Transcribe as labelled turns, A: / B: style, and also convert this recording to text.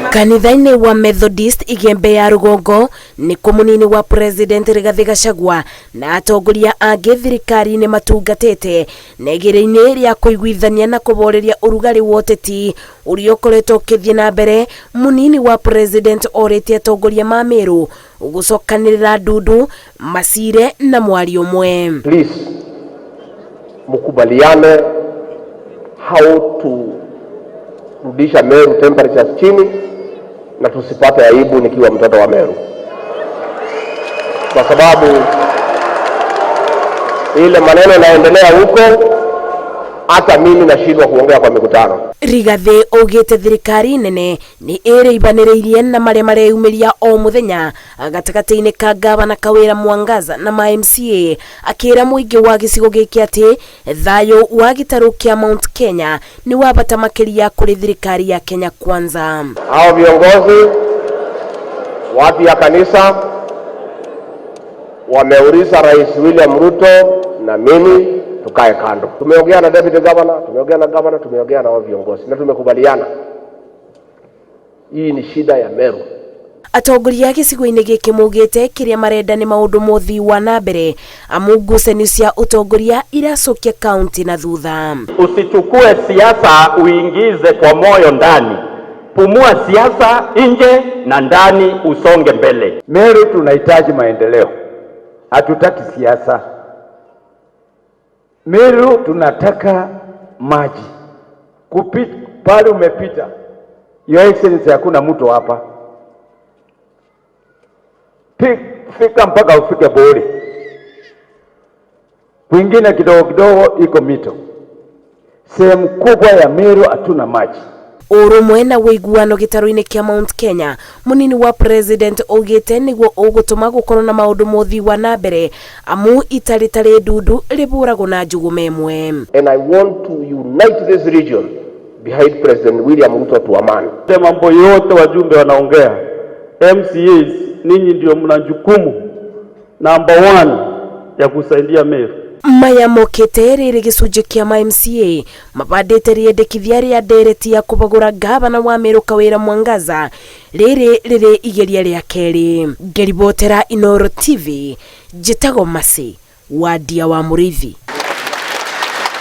A: Kanitha-inĩ wa Methodist Igembe ya Rũgongo nĩkuo mũnini wa President Rigathĩ Gachagua na atongoria angĩ thirikari-inĩ matungatĩte na igeria-inĩ rĩa kũiguithania na kũboreria ũrugarĩ wa ũteti ũrĩa ũkoretwo ũkĩthiĩ na mbere. Mũnini wa President orĩtie atongoria ma Meru gũcokanĩrĩra ndundu macire na mwario ũmwe.
B: Please, mkubaliane how to rudisha Meru temperatures chini na tusipate aibu nikiwa mtoto wa Meru, kwa sababu ile maneno naendelea huko, hata mimi nashindwa kuongea kwa mikutano.
A: Rigathĩ augĩte thirikari nene nĩ ĩrĩibanĩrĩirie na marĩa mareyumĩria o mũthenya gatagatĩ-inĩ ka gavana Kawĩra Mwangaza na ma MCA, akĩra mũingĩ wa gĩcigo gĩkĩ atĩ thayũ wa gĩtarũ kĩa Mount Kenya nĩ wa bata makĩria kũrĩ thirikari ya Kenya Kwanza.
B: Hao viongozi watu ya kanisa wameuliza Rais William Ruto na mimi tukae kando. Tumeongea na deputy governor, tumeongea na governor, tumeongea na hao viongozi na tumekubaliana hii ni shida ya Meru.
A: Atongoria a gĩcigo-inĩ gĩkĩ maugĩte kĩrĩa marenda nĩ maũndũ ma ũthii wa na mbere, amu ngucanio cia ũtongoria iracokia kaunti na thutha.
C: Usichukue siasa uingize kwa moyo ndani. Pumua siasa nje na ndani, usonge mbele.
D: Meru tunahitaji maendeleo, hatutaki siasa. Meru tunataka maji kupita pale umepita. Your Excellency, hakuna mtu hapa. Fika mpaka ufike Bori, kwingine kidogo kidogo iko mito. Sehemu kubwa ya Meru hatuna maji.
A: Ũrũmwe na ũiguano gĩtarũ-inĩ kĩa Mount Kenya, mũnini wa President augĩte nĩguo ũgũtũma gũkorwo na maũndũ ma ũthii wa na mbere, amu ita rĩtarĩ ndundu rĩbũragwo na njũgũma ĩmwe.
B: And I want to unite this region behind President William Ruto to a man.
E: Mambo yote wajumbe wanaongea, MCAs, ninyi ndio mna jukumu number one ya kusaidia Meru.
A: Maya mokĩte rĩrĩ gĩcunjĩ kĩa ma MCA mabandĩte rĩendekithia rĩa ndereti ya kũbagũra gavana wa Meru Kawĩra Mwangaza, rĩrĩ rĩrĩ igeria rĩa kerĩ. Ngĩribotera Inooro TV, njĩtagwo Mercy Wandia wa Mũrĩithi.